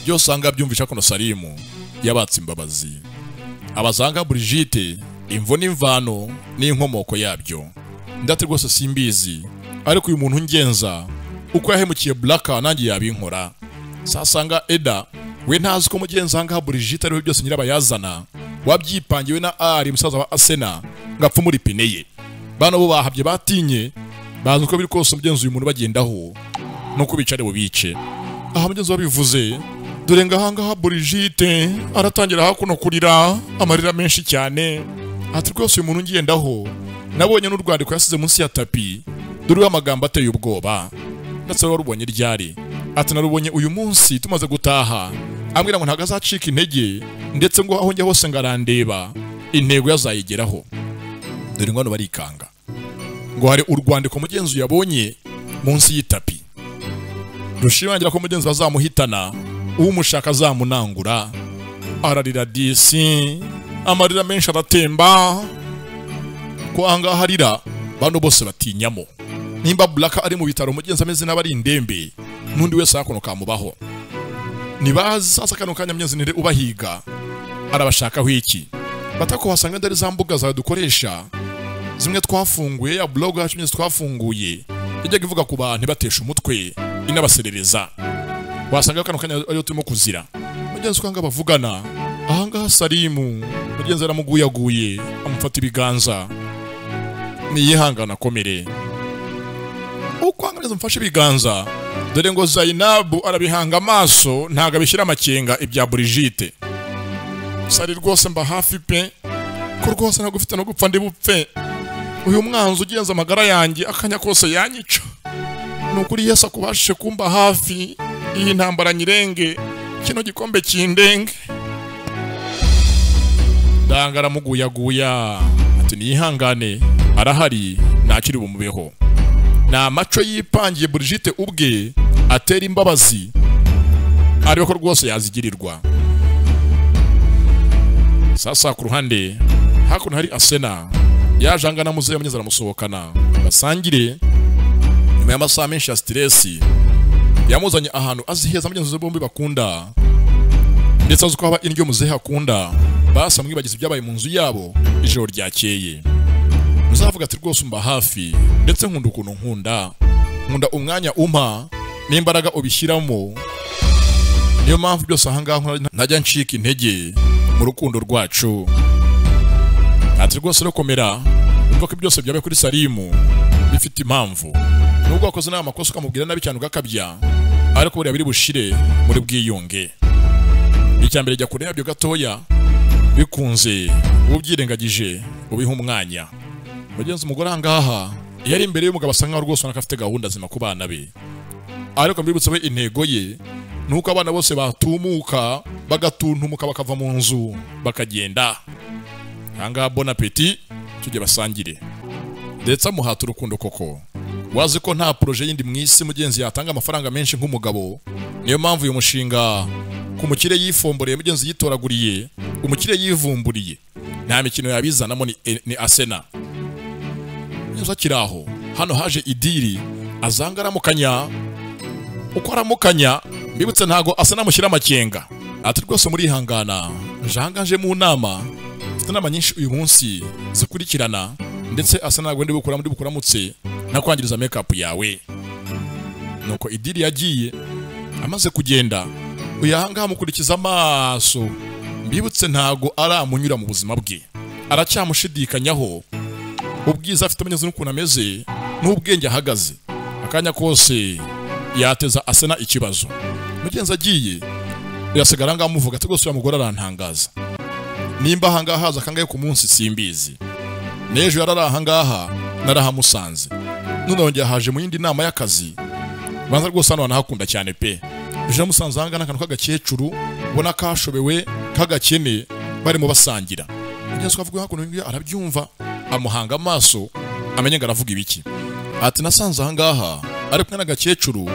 byose. Anga byumvisha kono Salimu yabatse imbabazi, abazanga Brigitte imvo n'imvano n'inkomoko yabyo. Ndati rwose simbizi, ariko uyu muntu ngenza uko yahemukiye Blaka nanjye yabinkora. Sasanga Eda we ntazi ko mugenza ngaha Brigitte ariwe byose nyirabayazana wabyipangiwe na Ari musaza wa Asena ngapfa muri pine ye. Bano bo bahabye batinye bazi uko biri kose mugenzi uyu muntu bagendaho nuko bicare bo bice. Aha mugenzi wabivuze dore ngaha Brigitte aratangira hakuno kurira amarira menshi cyane. Ati rwose uyu muntu ngendaho nabonye n'urwandiko yasize munsi ya tapi, dore amagambo ateye ubwoba. Ndetse warubonye ryari? Ati narubonye uyu munsi tumaze gutaha, ambwira ngo ntago azacika intege, ndetse ngo aho njya hose ngarandeba intego yazayigeraho. Dore ngo barikanga ngo hari urwandiko mugenzi yabonye munsi y'itapi rushimangira ko mugenzi azamuhitana, umushaka azamunangura. Ararira disi amarira menshi aratemba. Ko ahangaha arira bano bose batinyamo. Nimba Blaka ari mu bitaro mugenzi ameze n'abari indembe, nundi wese hakuno kamubaho. Nibaza sasa kano kanya mugenzi nire ubahiga arabashakaho iki? Batako wasanga ndari za mbuga zawe dukoresha zimwe twafunguye ya blog yacu mugenzi twafunguye ijya ivuga ku bantu batesha umutwe inabaserereza. Wasanga kano kanya ariyo turimo kuzira. Mugenzi kwanga bavugana ahangaha Salimu mugenzi aramuguyaguye amufata ibiganza niyihangana komere. Uko angaza mfashe ibiganza dore ngo Zainabu arabihanga amaso ntago abishyira amakenga ibya Brigitte. Sari rwose mba hafi pe, ko rwose nagufite no gupfa ndi bupfe. Uyu mwanzi ugenza amagara yanjye akanya kose yanyica. Nukuri Yesu akubashe kumba hafi, iyi ntambara nyirenge, kino gikombe kindenge. Dangara muguyaguya ati nihangane arahari ntakiri bumubeho. Na maco yipangiye Brigitte ubwe atera imbabazi ariko rwose yazigirirwa. Sasa ku ruhande hakuno hari Asena yaje angana muzehe munyeza aramusohokana basangire. Nyuma y'amasaha menshi ya stress yamuzanye ahantu azi heza mugenzi bombi bakunda, ndetse azi ko haba indyo muzehe akunda. Basa mwibagize ibyabaye mu nzu yabo ijoro ryakeye. Muzavuga ati rwose umba hafi ndetse nkunda ukuntu nkunda umwanya umpa n'imbaraga ubishyiramo. Niyo mpamvu byose ahangaha ntajya ncika intege mu rukundo rwacu. Ati rwose rukomera umva ko byose byabaye kuri Salimu bifite impamvu. Nubwo wakoze nawe amakosa ukamubwira nabi cyane ugakabya, ariko buriya biri bushire muri bwiyunge. Icya mbere jya kure yabyo gatoya, bikunze ubyirengagije ubiha umwanya. Mugenzi umugore ahangaha yari imbere y'umugabo asa nkaho rwose ubona ko afite gahunda zima ku bana be, ariko mbibutse we intego ye nuko abana bose batumuka bagatuntumuka bakava mu nzu bakagenda. Ahangaha bon appetit, tujye basangire. Ndetse amuhata urukundo koko. Wazi ko nta projet yindi mwisi mugenzi yatanga amafaranga menshi nk'umugabo. Niyo mpamvu uyu mushinga ku mukire yifomboreye mugenzi yitoraguriye, umukire yivumburiye, nta mikino yabizanamo ni Asena. Mugenzi akiraho hano haje Idiri azanga aramukanya. Uko aramukanya mbibutse ntago Asena amushyira amakenga. Ati rwose murihangana njangaje mu nama, mfite inama nyinshi uyu munsi zikurikirana, ndetse Asena ntabwo ndi bukura muri bukuramutse nakwangiriza makeup yawe. Nuko Idiri yagiye. Amaze kugenda uyahanga amukurikiza amaso. Mbibutse ntago aramunyura mu buzima bwe, aracyamushidikanyaho ubwiza afite amenyezo n'ukuntu ameze n'ubwenge ahagaze. Akanya kose yateza Asena ikibazo. Mugenzi agiye yasigara ngaho amuvuga ati rwose uyu mugore arantangaza, nimba ahangaha haza kangahe ku munsi simbizi, n'ejo yarari ahangaha narahamusanze, none yongeye haje mu yindi nama y'akazi. Banza rwose hano banahakunda cyane pe. Ejo namusanze ahangaha n'akantu k'agakecuru ubona kashobewe k'agakene barimo basangira. Mugenzi avuga hakuno arabyumva, amuhanga amaso amenye ngo aravuga ibiki. Ati nasanze ahangaha ari kumwe n'agakecuru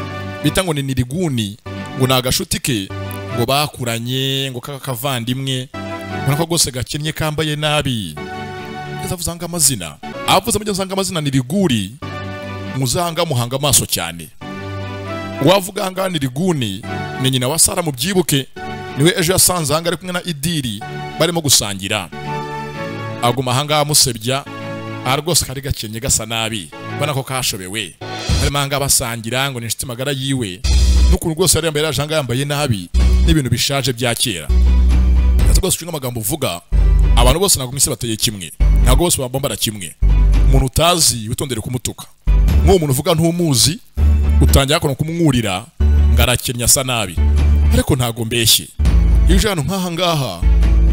bita ngo ni Niriguni, ngo ni agashuti ke, ngo bakuranye, ngo k'akavandimwe, ubona ko rwose gakennye kambaye nabi. Mugenzi avuze anga amazina, avuze mugenzi anga amazina Niriguri, muzanga muhanga amaso cyane. Uwavuga ahangaha Niriguni ni nyina wa Sara mubyibuke, niwe ejo yasanze ahangaha ari kumwe na Idiri barimo gusangira. Aguma ahangaha amusebya, aha rwose kari gakennye gasa nabi, ubona ko kashobewe. Barimo ahangaha basangira ngo ni inshuti magara yiwe, n'ukuntu rwose yari yambaye aje ahangaha yambaye nabi n'ibintu bishaje bya kera. Ndetse rwose ucunga amagambo uvuga, abantu bose ntabwo mwisi bateye kimwe, ntabwo bose bambara kimwe. Umuntu utazi witondere kumutuka. Nk'uwo muntu uvuga ntumuzi, utangira kono kumwurira ngo arakennye asa nabi, ariko ntago mbeshye. Iyo uje hano nk'aha ngaha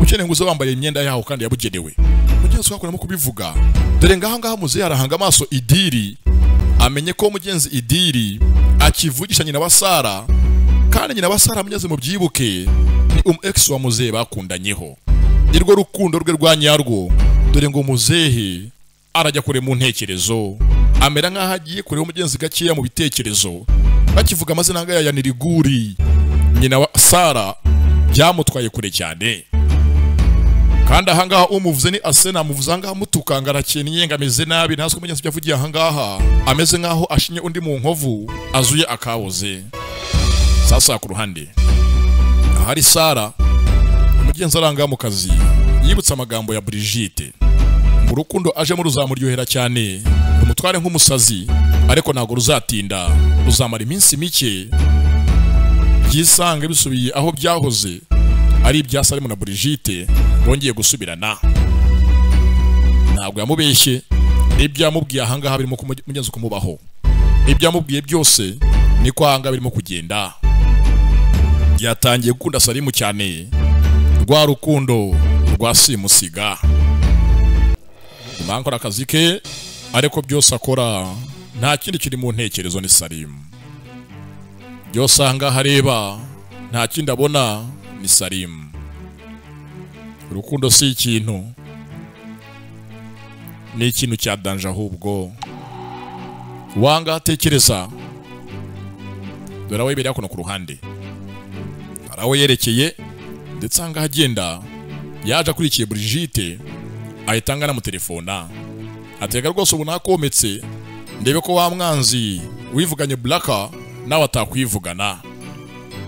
ukeneye ngo uze wambaye imyenda yaho kandi yabugenewe. Mugenzi wakoramo kubivuga, dore ngaha ngaha muzehe arahanga amaso Idiri, amenye ko mugenzi Idiri akivugisha nyina wa Sara, kandi nyina wa Sara mugenzi mubyibuke ni ex wa muzehe bakundanyeho. Nirwo rukundo rwe rwa nyarwo. Dore ngo muzehe arajya kure mu ntekerezo, amera nkaho agiye kure umugenzi gakeya mu bitekerezo. Bakivuga amazina ngaya ya Niriguri nyina wa Sara byamutwaye kure cyane. Kandi ahangaha umuvuze ni Asena, amuvuze ahangaha mutukanga arakennye ngo ameze nabi, ntazi ko mugenzi byavugiye ahangaha ameze nkaho ashinye undi mu nkovu azuye akaboze. Sasa ku ruhande ahari Sara, umugenzi aranga mu kazi yibutse amagambo ya Brigitte ngo urukundo aje mu ruzamuryohera cyane rumutware nk'umusazi, ariko ntago ruzatinda, ruzamara iminsi mike byisange bisubiye aho byahoze ari ibya Salimu na Brigitte bongeye gusubirana. Ntabwo yamubeshye, ibyo yamubwiye ahangaha birimo kumugenza kumubaho, ibyo yamubwiye byose niko ahangaha birimo kugenda. Yatangiye gukunda Salimu cyane, rwa rukundo rwa simusiga. Mankora akazi ke, ariko byose akora nta kindi kiri mu ntekerezo ni Salimu. Byose ahangaha areba nta kindi abona ni Salimu. Urukundo si ikintu, ni ikintu cya danje ahubwo. Wanga atekereza, dore aho yibereye hakuno ku ruhande, hari aho yerekeye, ndetse ahangaha agenda yaje akurikiye Brigitte, ahita angana mutelefona atega rwose ubu nakometse ndebe ko wa mwanzi wivuganye Blaka nawe atakwivugana.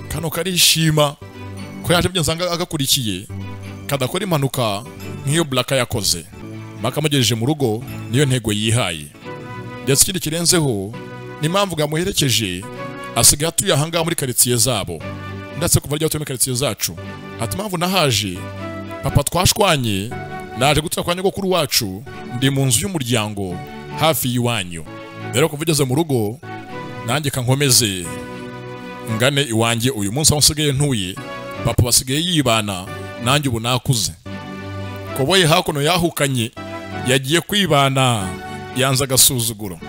Kano karishima ko yaje byanze agakurikiye, Kadakora impanuka nk'iyo Black yakoze. Makamugejeje mu rugo niyo ntego yihaye. Ndetse ikindi kirenzeho ni impamvu gamuherekeje asigaye atuye ahangaha muri quartier zabo. Ndetse kuva rya muri quartier zacu. Ati impamvu nahaje papa twashwanye naje gutura kwa nyogokuru wacu ndi mu nzu y'umuryango hafi y'iwanyu. Rero kuvugeze mu rugo nanjye kankomeze ngane iwanjye uyu munsi aho nsigaye ntuye papa basigaye yibana nanjye ubu nakuze. Koboye hakuno yahukanye yagiye kwibana yanze agasuzuguro.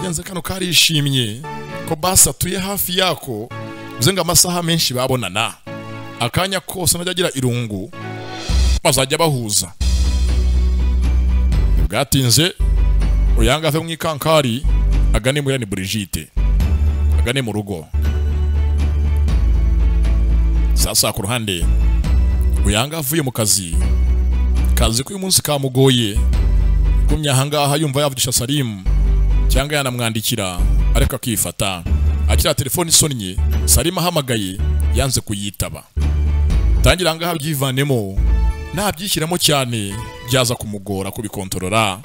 Yanze kano karishimye ko basi atuye hafi yako bizenga amasaha menshi babonana. Akanya kose najya agira irungu bazajya bahuza. Bwatinze uyanga ave mu ikankari agane muri ni Brigitte agane mu rugo. Sasa ku ruhande uyanga avuye mu kazi kazi ko uyu munsi kamugoye gumya ahangaha yumva yavugisha Salim cyangwa yanamwandikira ariko akifata. Akira telefone isonnye Salim ahamagaye yanze kuyitaba. Tangira ngaha byivanemo nabyishyiramo cyane byaza kumugora kubikontorora.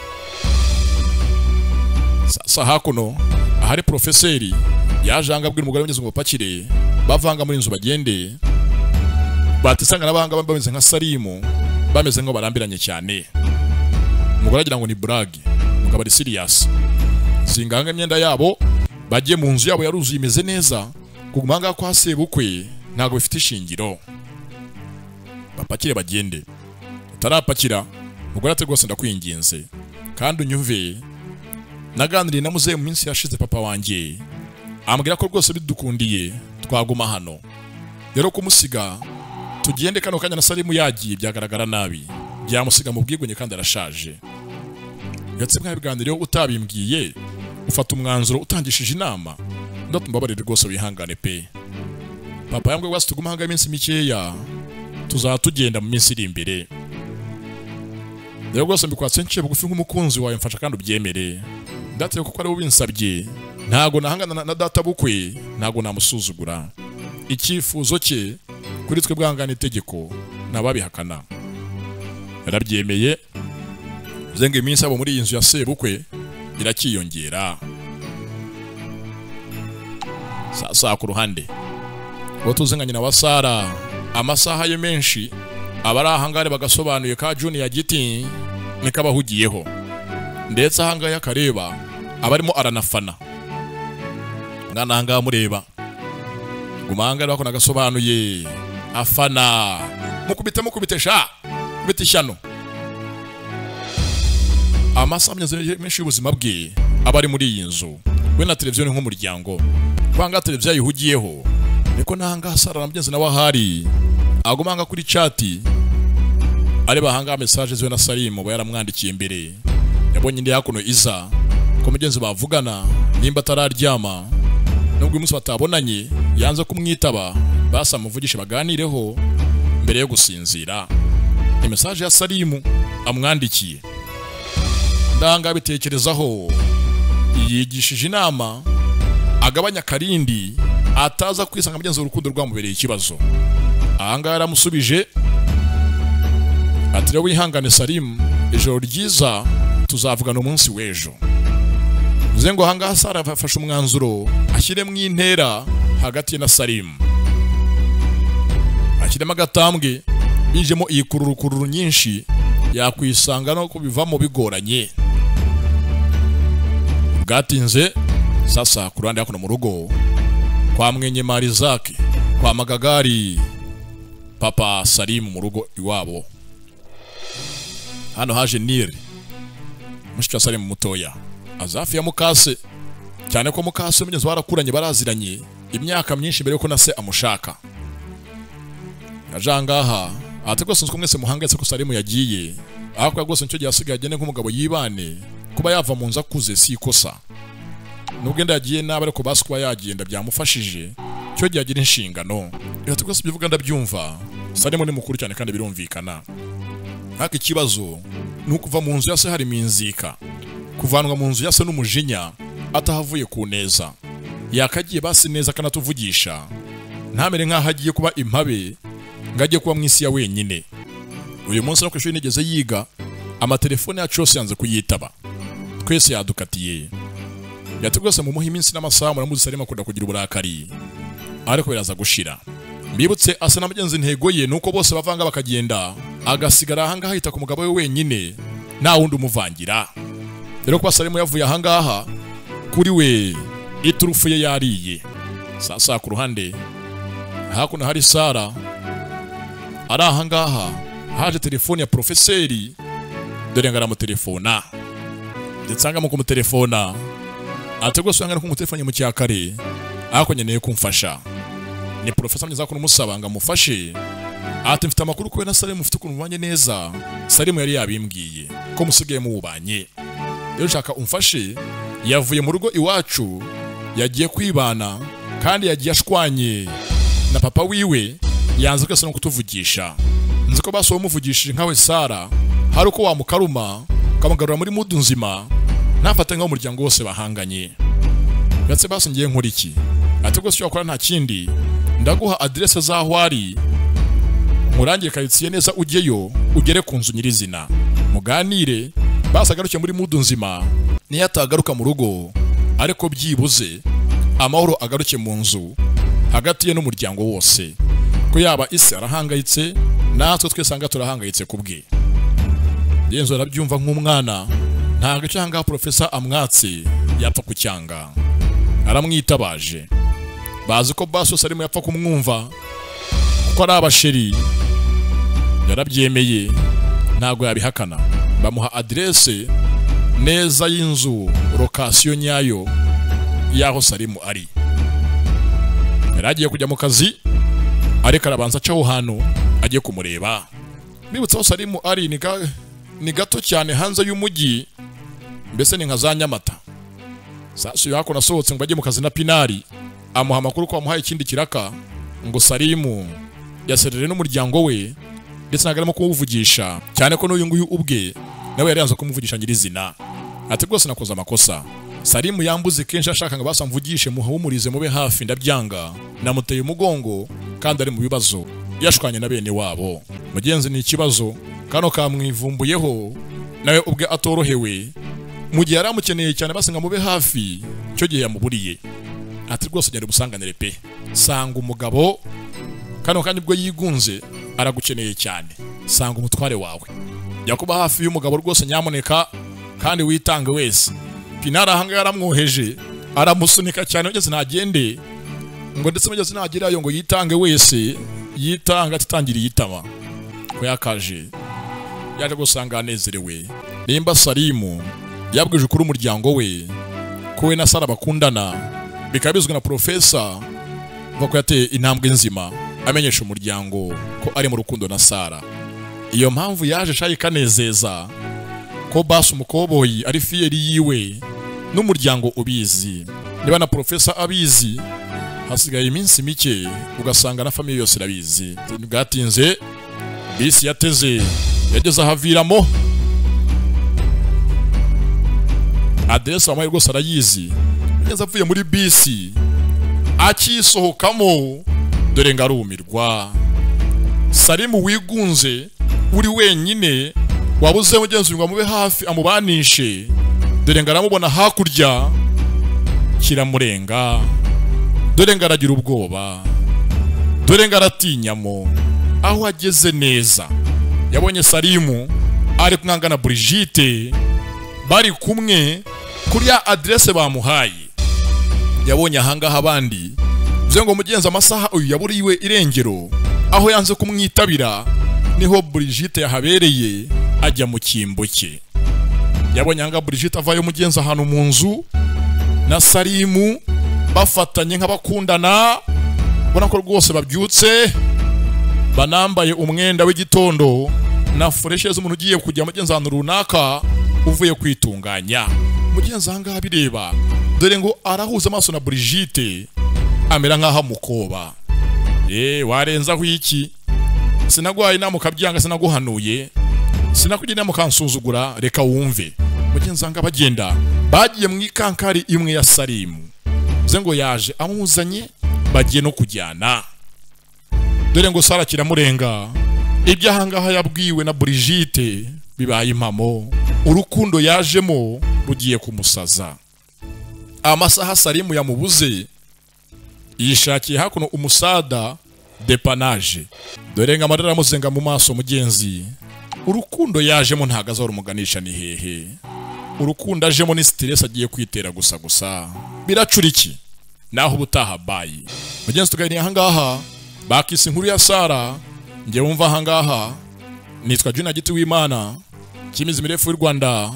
Sasa hakuno ahari profeseri yaje anga abwira umugore w'ingeze ngo bapakire bavanga muri inzu bagende. Batisanga n'abahanga bameze nka Salimu bameze ngo barambiranye cyane. Umugore agira ngo ni brag, umugabo ari serious. Zinganga imyenda yabo bagiye mu nzu yabo yaruzuye imeze neza. Kuguma ngaha kwa sebukwe ntago bifite ishingiro. Bapakire bagende. Utarapakira umugore ati rwose ndakwinginze kandi unyumve. Naganiriye na muzehe mu minsi yashize papa wanjye ambwira ko rwose bidukundiye twaguma hano. Rero kumusiga tugende kano kanya na Salimu yagiye byagaragara nabi. Byamusiga mu bwigunge kandi arashaje. Ndetse mwabiganiriyeho utabimbwiye ufata umwanzuro utangishije inama. Ndatumbabarire rwose wihangane pe. Papa yambwiye rwose tuguma hanga iminsi mikeya tuzatugenda mu minsi iri imbere. Rero rwose mbikwatse nciye bugufi nk'umukunzi wawe mfasha kandi ubyemere. Ndateye kuko ari ubinsabye ntago nahangana na data bukwe ntago namusuzugura. Icyifuzo cye kuri twe bwangana itegeko nababihakana. Yarabyemeye bizenga iminsi abo muri iyi nzu ya sebukwe irakiyongera. Sasa ku ruhande bo tuzenganye na Wasara amasaha ye menshi abari ahangare bagasobanuye ka Junior giti nikabahugiyeho. Ndetse ahanga yakareba abarimo aranafana. Mwana ahanga mureba gumanga bako nagasobanuye afana mukubite mukubite sha kubite ishyano. Amasaha menshi y'ubuzima bwe abari muri iyi nzu we na televiziyo nk'umuryango. Kwanga televiziyo yihugiyeho niko nahanga Sara na mugenzi nawe ahari agumanga kuri chat areba ahanga message ziwe na Salimu bo yaramwandikiye imbere. Yabonye indi yakuno iza ko mugenzi bavugana nimba atararyama nubwo umunsi batabonanye yanze kumwitaba basa muvugishe baganireho mbere yo gusinzira. Ni message ya Salimu amwandikiye. Ndanga bitekerezaho yigishije inama agabanya karindi ataza kwisanga mugenzi urukundo rwamubereye ikibazo. Ahanga yaramusubije ati rero wihangane Salimu ijoro ryiza tuzavugana umunsi w'ejo. Bivuze ngo ahangaha Sara afashe umwanzuro ashyiremo intera hagati na Salimu. Ashyiremo agatambwe bijemo iyi kururukururu nyinshi yakwisanga no kubivamo bigoranye. Bwatinze sasa ku ruhande hakuno mu rugo kwa Mwenye Marizaki kwa Magagari papa Salimu mu rugo iwabo. Hano haje Niri mushiki wa Salimu mutoya azafi ya mukase cyane ko mukase mugenzi barakuranye baraziranye imyaka myinshi mbere yuko na se amushaka. Yajangaha ati rwose nziko mwese muhangayitse ko Salimu yagiye ariko rwose nicyo gihe asigaye agende nk'umugabo yibane kuba yava mu nzu akuze si ikosa. Nubwo enda yagiye nabi ariko basi kuba yagenda byamufashije cyo gihe agira inshingano. Ati rwose bivuga ndabyumva Salimu ni mukuru cyane kandi birumvikana. Ariko ikibazo ni ukuva mu nzu ya se hari minzika. Kuvanwa mu nzu ya se n'umujinya atahavuye ku neza. Yakagiye basi neza kanatuvugisha ntamere nkaho agiye kuba impabe ngo ajye kuba mu isi ya wenyine. Uyu munsi no kwishuri nigeze yiga, amatelefone yacu yose yanze kuyitaba, twese yadukatiye. Yati rwose mumuhe iminsi n'amasaha, muramuzi Salimu akunda kugira uburakari, ariko biraza gushira. Mbibutse asa na mugenzi, intego ye nuko bose bavanga bakagenda, agasigara ahangaha yita ku mugabo we wenyine, nta wundi umuvangira. Rero kuba Salimu yavuye ahangaha, kuri we iturufu ye yariye. Sasa ku ruhande hakuno hari Sara ari ahangaha, haje telefone ya profeseri, dore ngo aramutelefona, ndetse anga mu kumutelefona ati rwose wanga no kumutelefone mu cyakare, ariko nkeneye kumfasha. Ni profesa mugeze kuno musaba ngo amufashe, ati mfite amakuru ko we na Salimu mufite ukuntu mubanye neza. Salimu yari yabimbwiye ko musigaye mubanye, rero nshaka umfashe. Yavuye mu rugo iwacu yagiye kwibana, kandi yagiye ashwanye na papa wiwe, yanze kwese no kutuvugisha. Nzi ko baso bamuvugishije nkawe Sara, hari uko wamukaruma ukamugarura muri mudu nzima, ntafate nk'aho umuryango wose bahanganye. Ndetse baso ngiye nkora iki? Ati rwose icyo wakora nta kindi, ndaguha adresse z'aho ari, nkurangire karitsiye neza, ujyeyo ugere ku nzu nyirizina muganire, basi agaruke muri mudu nzima. Niyo atagaruka mu rugo, ariko byibuze amahoro agaruke mu nzu hagati ye n'umuryango wose, ko yaba isi arahangayitse natwe twese turahangayitse kubwe. Yenzo arabyumva nk'umwana, ntabwo icyo ahangaha profesa amwatse yapfa kucyanga. Aramwitabaje, bazi ko baso Salimu yapfa kumwumva kuko ari abasheri. Yarabyemeye ntabwo yabihakana. Bamuha adresse neza y'inzu, lokasiyo nyayo y'aho Salimu ari. Yari agiye kujya mu kazi, ariko arabanza aca aho hantu agiye kumureba. Bibutse aho Salimu ari ni gato cyane hanze y'umujyi, mbese ni nka za Nyamata. Sasa uyu hakuno asohotse ngo ajye mu kazi na Pinari, amuha amakuru ko bamuhaye ikindi kiraka, ngo Salimu yaserere n'umuryango we, ndetse ntabwo arimo kuwuvugisha, cyane ko n'uyu nguyu ubwe nawe yari yanze kumuvugisha nyirizina. Ati rwose nakoze amakosa, Salimu yambuze kenshi ashaka ngo basamvugishe, muhumurize mube hafi, ndabyanga, namuteye umugongo kandi ari mu bibazo, yashwanye na bene wabo. Mugenzi ni ikibazo kano kamwivumbuyeho, nawe ubwe atorohewe, mu gihe yaramukeneye cyane basenga mube hafi, cyo gihe yamuburiye. Ati rwose genda umusanganire pe, sanga umugabo kano kandi ubwo yigunze aragukeneye cyane, sanga umutware wawe, yakuba hafi y'umugabo rwose nyamuneka, kandi witange wese. Pinara ahanga yaramwoheje, aramusunika cyane ugeze ntagende, ngo ndetse mugeze ntagerayo ngo yitange wese, yitanga atitangiriye itama. Ko yakaje yaje gusanga anezerewe. Nimba Salimu yabwije kuri umuryango we ko we na Sara bakundana, bikaba bizwi na profesa ko yateye intambwe nzima amenyesha umuryango ko ari mu rukundo na Sara. Iyo mpamvu yaje shayi kanezeza ko basi umukoboyi ari fiyeri yiwe n'umuryango ubizi. Niba na profesa abizi, hasigaye iminsi mike ugasanga na famille yose irabizi. Bwatinze bisi yateze yageze ahaviramo, adresse wamuhaye rwose arayizi. Yageze avuye muri bisi akisohokamo, dore ngarumirwa. Salimu wigunze uri wenyine, wabuze mugenzi ngo amube hafi amubanishe, dore ngaramubona hakurya kiramurenga, dore ngaragira ubwoba, dore ngaratinyamo. Aho ageze neza yabonye Salimu ari kumwanga na Brigitte bari kumwe kuri ya adresse bamuhaye. Yabonye ahangaha abandi bivuze ngo mugenzi amasaha uyu yaburiwe irengero, aho yanze kumwitabira niho Brigitte yahabereye ajya mu cyimbo cye. Yabonye ahangaha Brigitte avayo mugenzi ahantu mu nzu na Salimu bafatanye nk'abakundana, ubona ko rwose babyutse banambaye umwenda w'igitondo na fureshe z'umuntu ugiye kujya mugenzi ahantu runaka uvuye kwitunganya. Mugenzi ahangaha bireba, dore ngo arahuza amaso na Brigitte amera nkaho amukoba. Warenzaho iki? Sinagwaye inama ukabyanga, sinaguhanuye, sinakugira inama ukansuzugura, reka wumve. Mugenzi ahangaha bagenda bagiye mu ikankari imwe ya Salimu, bivuze ngo yaje amuzanye bagiye no kujyana. Dore ngo Sara kiramurenga, Ibyo ahangaha yabwiwe na Brigitte bibaye impamo, urukundo yajemo rugiye kumusaza. Amasaha Salimu yamubuze, yishakiye hakuno umusada depanaje, dore ngo amarira amuzenga mu maso. Mugenzi, urukundo yajemo ntago azarumuganisha ni hehe. Urukundo ajemo ni stress agiye kwitera gusa gusa. Biracura iki? Naho ubutaha, bye. Mugenzi, tuganiriye ahangaha bakise inkuru ya Sara. Njye wumva ahangaha nitwa Juna Giti w'Imana, Kimizi mirefu y'u Rwanda.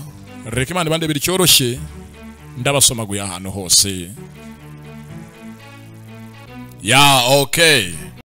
Reka Imana ibandebere icyoroshye, ndabasomaguye ahantu hose. Ya, okay.